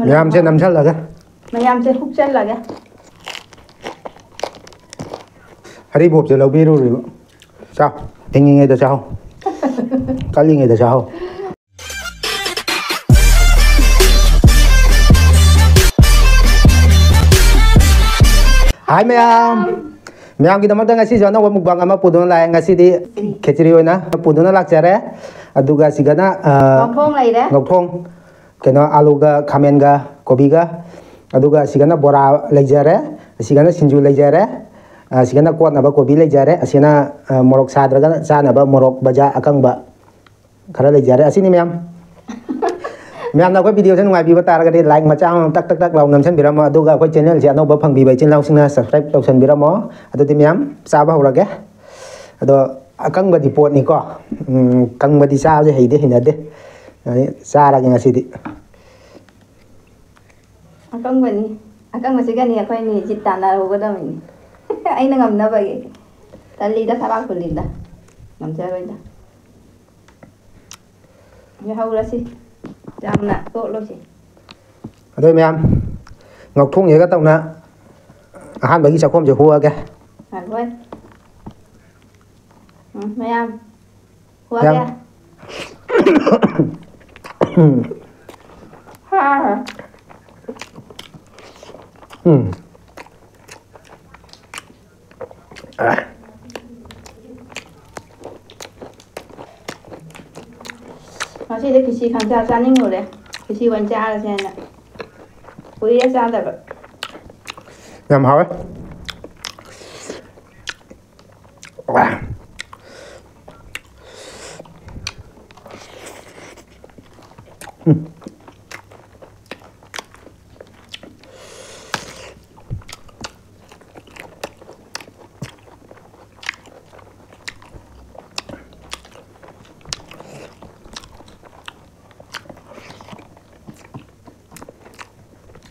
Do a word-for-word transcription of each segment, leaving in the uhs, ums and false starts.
ꯃꯌꯥꯝꯁꯦ ꯅꯝꯁꯜꯂꯒ꯫ ꯃꯌꯥꯝꯁꯦ ꯍꯨꯞꯆꯜꯂꯒ꯫ ꯍꯔꯤꯕꯣꯞꯁꯦ ꯂꯧꯕꯤꯔꯨꯔꯤꯕ꯫ ꯆꯥꯎ꯫ ꯍꯤꯡꯉꯤꯉꯩꯗ ꯆꯥꯍꯧ꯫ ꯀꯜꯂꯤꯉꯩꯗ ꯆꯥꯍꯧ꯫ ꯍꯥꯏ ꯃꯌꯥꯝ꯫ ꯃꯌꯥꯝꯒꯤꯗꯃꯛꯇ ꯉꯁꯤꯁꯨ ꯑꯅꯧꯕ mukbang ꯑꯃ ꯄꯨꯗꯨꯅ ꯂꯥꯛꯑꯦ꯫ ꯉꯁꯤꯗꯤ ꯈꯦꯆ꯭ꯔꯤ ꯑꯣꯏꯅ ꯄꯨꯗꯨꯅ ꯂꯥꯛꯆꯔꯦ꯫ ꯑꯗꯨꯒ ꯁꯤꯗꯅ, ꯑ, ꯉꯧꯊꯣꯡ ꯂꯩꯔꯦ꯫ ꯉꯧꯊꯣꯡ꯫ ꯀꯩꯅꯣ, ꯑꯂꯨꯒ ꯈꯥꯃꯦꯟꯒ ꯀꯣꯕꯤꯒ꯫ ꯑꯗꯨꯒ ꯑꯁꯤꯒꯅ ꯕꯣꯔꯥ ꯂꯩꯖꯔꯦ꯫ ꯑꯁꯤꯒꯅ ꯁꯤꯡꯖꯨ ꯂꯩꯖꯔꯦ꯫ ꯑꯁꯤꯒꯅ ꯀꯣꯠꯅꯕ ꯀꯣꯕꯤ ꯂꯩꯖꯔꯦ꯫ ꯑꯁꯤꯅ, ꯑ, ꯃꯣꯔꯣꯛ ꯁꯥꯗ꯭ꯔꯒꯅ ꯆꯥꯅꯕ ꯃꯣꯔꯣꯛ ꯕꯖꯥ ꯑꯀꯪꯕ ꯈꯔ ꯂꯩꯖꯔꯦ꯫ ꯑꯁꯤꯅꯤ ꯃꯌꯥꯝ꯫ ꯃꯌꯥꯝꯅ ꯑꯩꯈꯣꯏ videoꯁꯦ ꯅꯨꯡꯉꯥꯏꯕꯤꯕ ꯇꯥꯔꯒꯗꯤ like ꯃꯆꯥ ꯑꯃ ꯇꯛ ꯇꯛ ꯇꯛ ꯂꯥꯎ ꯅꯝꯁꯤꯟꯕꯤꯔꯝꯃꯣ꯫ ꯑꯗꯨꯒ ꯑꯩꯈꯣꯏ channelꯁꯦ ꯑꯅꯧꯕ ꯐꯪꯕꯤꯕ ꯏꯆꯤꯟ ꯏꯅꯥꯎꯁꯤꯡꯅ subscribe ꯇꯧꯁꯟꯕꯤꯔꯝꯃꯣ꯫ ꯑꯗꯨꯗꯤ ꯃꯌꯥꯝ ꯆꯥꯕ ꯍꯧꯔꯒꯦ꯫ ꯑꯗꯣ ꯑꯀꯪꯕꯗꯤ ꯄꯣꯠꯅꯤꯀꯣ꯫ ꯎꯝ, ꯀꯪꯕꯗꯤ ꯆꯥꯕꯁꯦ ꯍꯩꯗꯤ ꯍꯩꯅꯗꯦ꯫ ꯑꯗꯩ ꯆꯥꯔꯒꯦ ꯉꯁꯤꯗꯤ꯫ ꯑꯀꯪꯕꯅꯤ꯫ ꯑꯀꯪꯕꯁꯤꯒꯅꯤ ꯑꯩꯈꯣꯏꯅꯤ ꯖꯤꯠ ꯇꯥꯟꯅꯔꯨꯒꯗꯕꯅꯤ꯫ ꯑꯩꯅ ꯉꯝꯅꯕꯒꯤ꯫ ꯇꯜꯂꯤꯗ, ꯊꯕꯥꯛ ꯐꯨꯜꯂꯤꯗ꯫ ꯉꯝꯖꯔꯣꯏꯗ꯫ ꯂꯩꯍꯧꯔꯁꯤ꯫ ꯌꯥꯝꯅ ꯇꯣꯠꯂꯣꯏꯁꯤ꯫ ꯑꯗꯨ ꯃꯌꯥꯝ, ꯉꯧꯊꯣꯡꯉꯦꯒ ꯇꯧꯅ ꯑꯍꯥꯟꯕꯒꯤ ꯆꯥꯛꯈꯣꯝꯁꯦ ꯍꯨꯑꯒꯦ꯫ ꯉꯥꯏꯈꯣꯍꯦ꯫ ꯎꯝ, ꯃꯌꯥꯝ꯫ ꯍꯨꯑꯒꯦ꯫ ꯃꯌꯥꯝ꯫ ꯎꯝ꯫ ꯍꯥ꯫ ꯎꯝ꯫ ꯉꯁꯤꯗꯤ ꯈꯦꯆꯤ ꯈꯪꯆꯥ ꯆꯥꯅꯤꯡꯉꯨꯔꯦ꯫ ꯈꯦꯆꯤ ꯑꯣꯏꯅ ꯆꯥꯔꯁꯦꯅ꯫ ꯀꯨꯏꯔꯦ ꯆꯥꯗꯕ꯫ ꯌꯥꯝ ꯍꯥꯎꯋꯦ꯫ ꯎꯝ꯫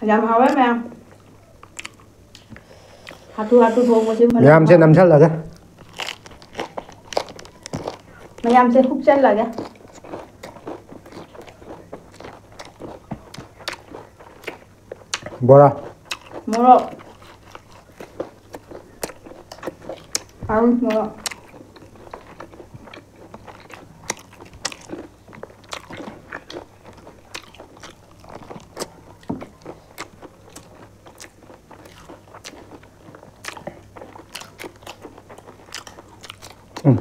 ꯌꯥꯝ ꯍꯥꯎꯋꯦ ꯃꯌꯥꯝ꯫ ꯍꯥꯊꯨ ꯍꯥꯊꯨ ꯊꯣꯡꯕꯁꯦ ꯃꯅꯝ ꯃꯌꯥꯝꯁꯦ ꯍꯥꯎꯋꯦ꯫ ꯅꯝꯁꯤꯜꯂꯒ꯫ ꯃꯌꯥꯝꯁꯦ ꯍꯨꯞꯆꯜꯂꯒ꯫ ꯕꯣꯔꯥ꯫ ꯃꯣꯔꯣꯛ꯫ ꯑꯪ, ꯃꯣꯔꯣꯛ꯫ ꯎꯝ꯫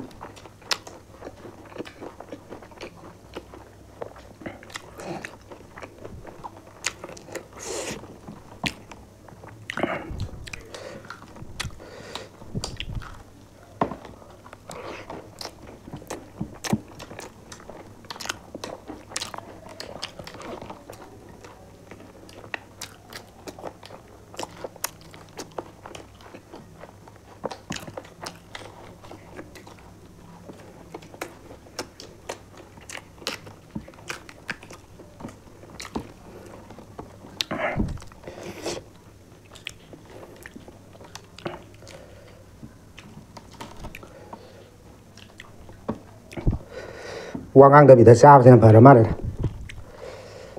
ꯋꯥ ꯉꯥꯡꯗꯕꯤꯗ ꯆꯥꯕꯁꯤꯅ ꯐꯔ ꯃꯥꯜꯂꯦ꯫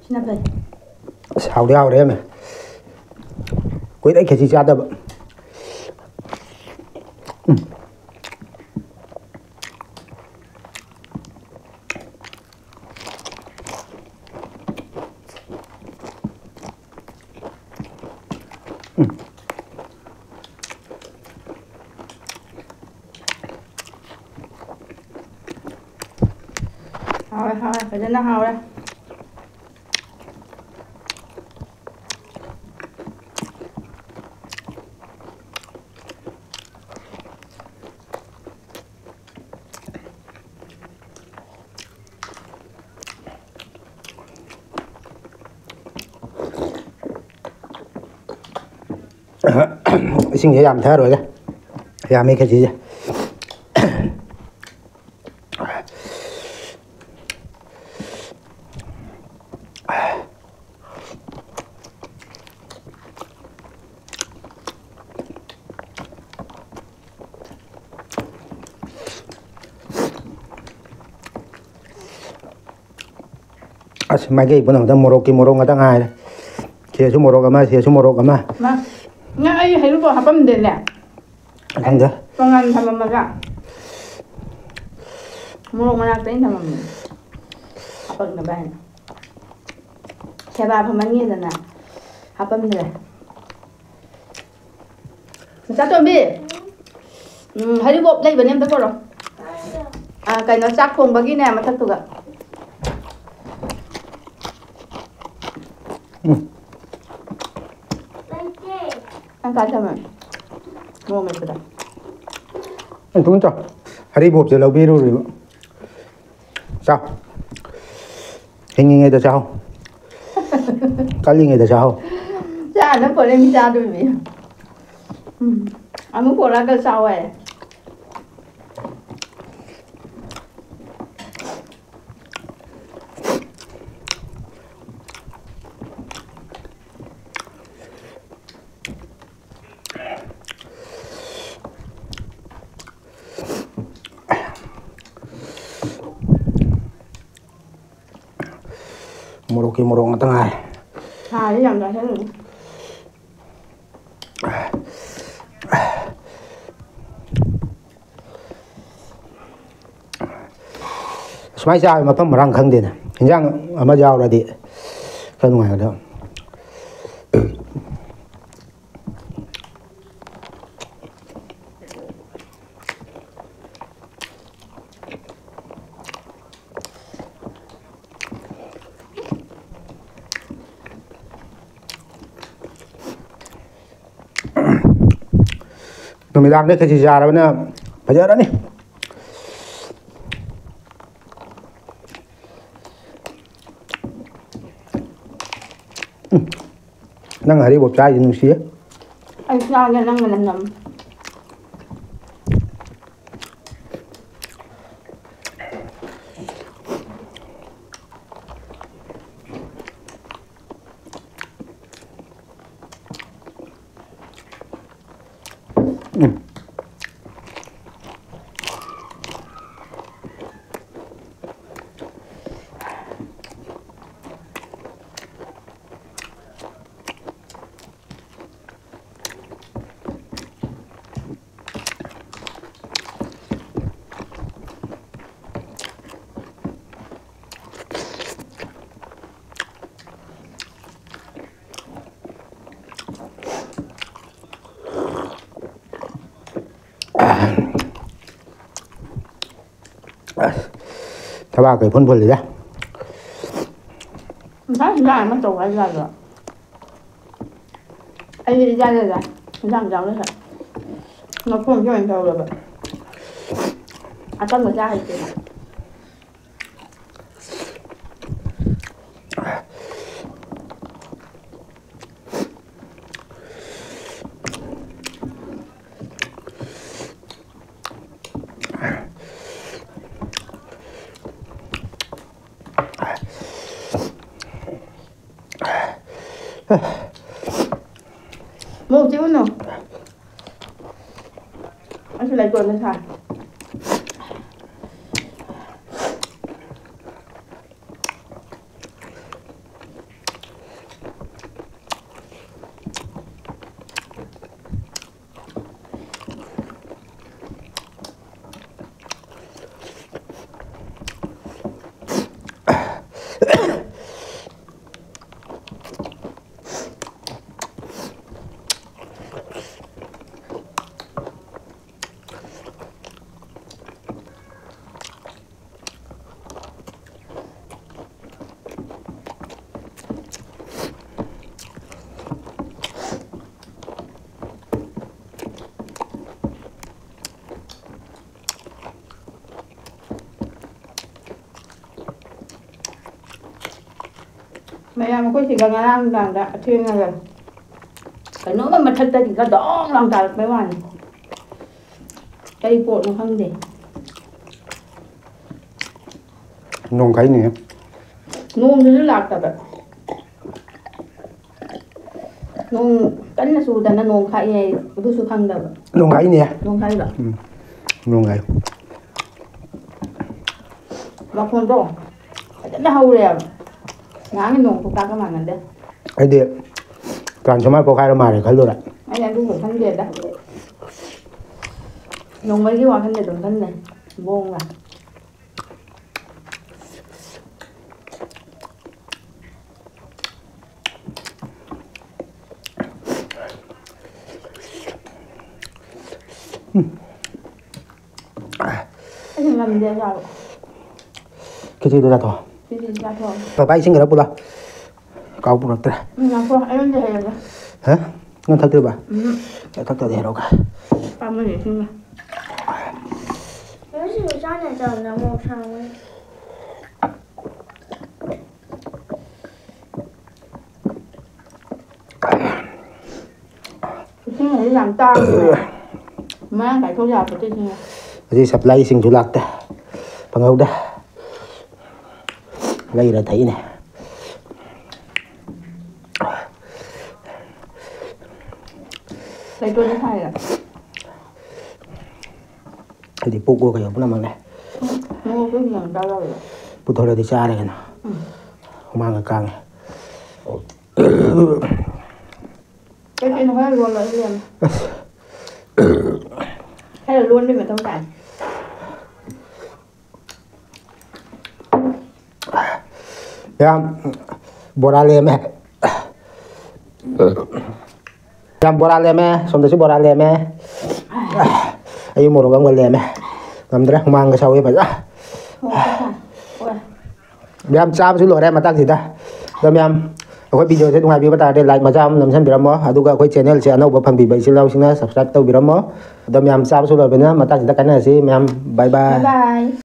ꯁꯤꯅ ꯐꯩ꯫ ꯑꯁ, ꯍꯥꯎꯗꯤ ꯍꯥꯎꯔꯦꯃꯦ꯫ ꯀꯨꯏꯔꯦ ꯈꯦꯆꯤ ꯆꯥꯗꯕ꯫ ꯎꯝ꯫ ꯎꯝ꯫ ꯍꯥꯎꯔꯦ, ꯍꯥꯎꯔꯦ, ꯐꯖꯅ ꯍꯥꯎꯔꯦ꯫ ꯏꯁꯤꯡꯁꯦ ꯌꯥꯝ ꯊꯛꯑꯔꯣꯏꯒꯦ, ꯌꯥꯝꯃꯤ ꯈꯦꯆꯤꯁꯦ꯫ ꯑꯁ, ꯃꯥꯏꯀꯩ ꯄꯨꯝꯅꯃꯛꯇ ꯃꯣꯔꯣꯛꯀꯤ ꯃꯣꯔꯣꯛ ꯉꯥꯛꯇ ꯉꯥꯏꯔꯦ꯫ ꯁꯤꯗꯁꯨ ꯃꯣꯔꯣꯛ ꯑꯃ, ꯁꯤꯗꯁꯨ ꯃꯣꯔꯣꯛ ꯑꯃ꯫ ꯃꯥ, ꯅꯪ ꯑꯩ ꯍꯩꯔꯨꯕ ꯍꯥꯄꯝꯗꯦꯅꯦ꯫ ꯈꯪꯗꯦ꯫ ꯇꯣꯉꯥꯟ ꯊꯝꯃꯝꯃꯒ꯫ ꯃꯣꯔꯣꯛ ꯃꯅꯥꯛꯇ ꯑꯩꯅ ꯊꯝꯃꯝꯃꯤꯅꯦ꯫ ꯍꯥꯄꯛꯅꯕ ꯍꯥꯏꯅ꯫ ꯁꯦꯕꯥ ꯐꯃꯟꯒꯤꯗꯅ ꯍꯥꯄꯝꯗ꯭ꯔꯦ꯫ ꯃꯆꯥꯇꯣꯝꯕꯤ, ꯎꯝ, ꯍꯔꯤꯕꯣꯞ ꯂꯩꯕꯅꯦ, ꯑꯝꯇ ꯄꯨꯔꯛꯑꯣ꯫ ꯑꯥ, ꯀꯩꯅꯣ, ꯆꯥꯛ ꯊꯣꯡꯕꯒꯤꯅꯦ, ꯃꯊꯛꯇꯨꯒ꯫ ꯎꯝ꯫ ꯅꯪ ꯀꯥꯏ ꯊꯝꯃꯦ? ꯃꯣꯔꯣꯛ ꯃꯦꯠꯄꯗ꯫ ꯑꯩ ꯊꯨꯝ ꯆꯥꯎ꯫ ꯍꯔꯤꯕꯣꯞꯁꯦ ꯂꯧꯕꯤꯔꯨꯔꯤꯕ꯫ ꯆꯥꯎ꯫ ꯍꯤꯡꯉꯤꯉꯩꯗ ꯆꯥꯍꯧ꯫ ꯀꯜꯂꯤꯉꯩꯗ ꯆꯥꯍꯧ꯫ ꯆꯥꯅ ꯐꯣꯔꯦꯟ ꯆꯥꯗꯣꯏꯅꯦ꯫ ꯎꯝ꯫ ꯑꯃꯨꯛ ꯄꯣꯔꯛꯑꯒ ꯆꯥꯎ ꯍꯥꯏ꯫ ꯃꯣꯔꯣꯛꯀꯤ ꯃꯣꯔꯣꯛ ꯉꯥꯛꯇ ꯉꯥꯏꯔꯦ꯫ ꯁꯥꯔꯦ ꯌꯥꯝ ꯆꯥꯁꯜꯂꯨꯅꯨ꯫ ꯁꯨꯃꯥꯏꯅ ꯆꯥꯕ ꯃꯐꯝ ꯃꯔꯥꯡ ꯈꯪꯗꯦꯅꯦ꯫ ꯍꯤꯟꯖꯥꯡ ꯑꯃ ꯌꯥꯎꯔꯗꯤ ꯈꯔ ꯅꯨꯡꯉꯥꯏꯒꯗꯕ꯫ ꯅꯨꯃꯤꯗꯥꯡꯗ ꯈꯦꯆꯤ ꯆꯥꯔꯕꯅ ꯐꯖꯔꯅꯤ꯫ ꯎꯝ꯫ ꯅꯪ ꯍꯔꯤꯕꯣꯞ ꯆꯥꯏꯁꯦ ꯅꯨꯡꯁꯤꯌꯦ꯫ ꯑꯩ ꯆꯥꯒꯦ, ꯅꯪ ꯃꯅꯝ ꯅꯝ꯫ ꯎꯝ꯫ ꯋꯥ ꯀꯩ ꯐꯨꯟ ꯐꯨꯜꯂꯤꯗ꯫ ꯉꯁꯥꯏ ꯍꯤꯟꯖꯥꯡ ꯑꯃ ꯇꯧ ꯍꯥꯏ ꯌꯥꯗ꯭ꯔꯣ? ꯑꯩꯗꯤ ꯏꯆꯥ ꯏꯆꯥ ꯏꯟꯖꯥꯡ ꯆꯥꯕꯗ ꯃꯈꯣꯡꯁꯦ ꯑꯣꯏꯅ ꯇꯧꯔꯕ꯫ ꯑꯆꯝꯕ ꯆꯥ ꯍꯩꯇꯦꯕ꯫ ꯃꯣꯔꯣꯛ ꯆꯤꯛꯎꯅꯨ꯫ ꯑꯩꯁꯨ ꯂꯩꯇꯣꯟꯗ ꯁꯥꯏ꯫ ꯃꯌꯥꯝ, ꯑꯩꯈꯣꯏ ꯁꯤꯗ ꯉꯔꯥꯡ ꯅꯨꯡꯗꯥꯡꯗ ꯑꯊꯦꯡꯉꯒ ꯀꯩꯅꯣꯝꯃ ꯃꯊꯛꯇꯒꯤ ꯒꯗꯣꯡ ꯂꯥꯎ ꯇꯥꯔꯛꯄꯩ ꯋꯥꯅꯤ꯫ ꯀꯔꯤ ꯄꯣꯠꯅꯣ ꯈꯪꯗꯦ꯫ ꯅꯣꯡ ꯈꯥꯏꯅꯦ꯫ ꯅꯣꯡꯗꯨꯁꯨ ꯂꯥꯛꯇꯕ꯫ ꯅꯣꯡ ꯀꯟꯅ ꯆꯨꯗꯅ ꯅꯣꯡ ꯈꯥꯛꯑꯦ ꯍꯥꯏ, ꯑꯗꯨꯁꯨ ꯈꯪꯗꯕ꯫ ꯅꯣꯡ ꯈꯥꯏꯅꯦ꯫ ꯅꯣꯡ ꯈꯥꯏꯕ꯫ ꯎꯝ꯫ ꯅꯣꯡ ꯈꯥꯏ꯫ ꯃꯈꯣꯟꯗꯣ ꯐꯖꯅ ꯍꯧꯔꯦꯕ꯫ ꯉꯔꯥꯡꯒꯤ ꯅꯣꯡ ꯈꯨꯇꯥꯒ ꯃꯥꯟꯅꯗꯦ꯫ ꯑꯩꯗꯤ transformer ꯄꯣꯛꯈꯥꯏꯔ ꯃꯥꯜꯂꯦ ꯈꯜꯂꯨꯔꯦ꯫ ꯑꯩ ꯑꯗꯨꯒ ꯈꯪꯗꯦꯗ꯫ ꯅꯣꯡꯃꯩꯒꯤ ꯋꯥꯈꯜꯗ ꯑꯗꯨꯝ ꯈꯟꯅꯩ꯫ ꯕꯣꯝꯒ꯫ ꯑꯩꯗꯤ ꯉꯝꯗꯦ ꯆꯥꯕ꯫ ꯈꯦꯆꯤꯗꯣ ꯆꯥꯊꯣꯛꯑꯣ꯫ ꯈꯦꯆꯤ ꯆꯥꯊꯣꯛꯑꯣ꯫ ꯄꯄꯥ, ꯏꯁꯤꯡ ꯈꯔ ꯄꯨꯂꯥꯎ꯫ ꯀꯥꯎ ꯄꯨꯔꯛꯇ꯭ꯔꯦ꯫ ꯎꯝ, ꯉꯥꯏꯈꯣ, ꯑꯩꯉꯣꯟꯗ ꯍꯩꯔꯒꯦ꯫ ꯍꯥ? ꯅꯪ ꯊꯛꯇ꯭ꯔꯤꯕ? ꯎꯝ꯫ ꯑꯦ, ꯊꯛꯇ꯭ꯔꯗꯤ ꯍꯩꯔꯛꯑꯣ꯫ ꯄꯥꯝꯃꯨꯏꯌꯦ ꯏꯁꯤꯡꯒ꯫ ꯉꯁꯤꯁꯨ ꯆꯥꯅ ꯆꯥꯅ ꯑꯃꯨꯛ ꯁꯥꯡꯉꯦ꯫ ꯏꯁꯤꯡ ꯑꯁꯤ ꯌꯥꯝ ꯇꯥꯡꯉꯦ꯫ ꯃꯔꯥꯡ ꯀꯥꯏꯊꯣꯛ ꯌꯥꯄꯣꯠꯇꯦ ꯏꯁꯤꯡ꯫ ꯍꯧꯖꯤꯛ supply ꯏꯁꯤꯡꯁꯨ ꯂꯥꯛꯇꯦ꯫ ꯐꯪꯍꯧꯗꯦ꯫ ꯂꯩꯔ ꯊꯛꯏꯅꯦ꯫ ꯂꯩꯇꯣꯟꯗ ꯊꯥꯏꯔꯣ? ꯑꯩꯗꯤ ꯄꯨꯛꯑꯣ ꯀꯩꯑꯣ ꯄꯨꯝꯅꯃꯛꯅꯦ꯫ ꯃꯣꯔꯣꯛꯇꯣ ꯌꯥꯝ ꯆꯥ ꯌꯥꯎꯋꯦꯕ꯫ ꯄꯨꯊꯣꯔꯛꯑꯗꯤ ꯆꯥꯔꯦ ꯀꯩꯅꯣ꯫ ꯎꯝ꯫ ꯍꯨꯃꯥꯡꯒ ꯀꯥꯡꯉꯦ꯫ ꯀꯩ ꯀꯩꯅꯣ ꯈꯔ ꯂꯣꯜꯂꯣ, ꯑꯗꯨ ꯌꯥꯝ꯫ ꯑꯁ꯫ ꯈꯔ ꯂꯣꯟꯕꯩ ꯃꯊꯧ ꯇꯥꯏ꯫ ꯌꯥꯝ ꯕꯣꯔꯥ ꯂꯦꯝꯃꯦ꯫ ꯌꯥꯝ ꯕꯣꯔꯥ ꯂꯦꯝꯃꯦ, ꯁꯣꯝꯗꯁꯨ ꯕꯣꯔꯥ ꯂꯦꯝꯃꯦ꯫ ꯑꯩ ꯃꯣꯔꯣꯛ ꯑꯃꯒ ꯂꯦꯝꯃꯦ꯫ ꯉꯝꯗ꯭ꯔꯦ, ꯍꯨꯃꯥꯡꯒ ꯁꯧꯋꯦ ꯐꯖ꯫ ꯃꯌꯥꯝ ꯆꯥꯕꯁꯨ ꯂꯣꯏꯔꯦ ꯃꯇꯥꯡꯁꯤꯗ꯫ ꯑꯗꯣ ꯃꯌꯥꯝ, ꯑꯩꯈꯣꯏ video ꯁꯦ ꯅꯨꯡꯉꯥꯏꯕꯤꯕ ꯇꯥꯔꯗꯤ like ꯃꯆꯥ ꯑꯃ ꯅꯝꯁꯤꯟꯕꯤꯔꯝꯃꯣ, ꯑꯗꯨꯒ ꯑꯩꯈꯣꯏ channel ꯁꯦ ꯑꯅꯧꯕ ꯐꯪꯕꯤꯕ ꯏꯆꯤꯜ ꯏꯅꯥꯎꯁꯤꯡꯅ subscribe ꯇꯧꯕꯤꯔꯝꯃꯣ꯫ ꯑꯗꯣ ꯃꯌꯥꯝ, ꯆꯥꯕꯁꯨ ꯂꯣꯏꯕꯅꯤꯅ ꯃꯇꯥꯡꯁꯤꯗ ꯀꯥꯏꯅꯔꯁꯤ ꯃꯌꯥꯝ, bye bye꯫ Bye bye꯫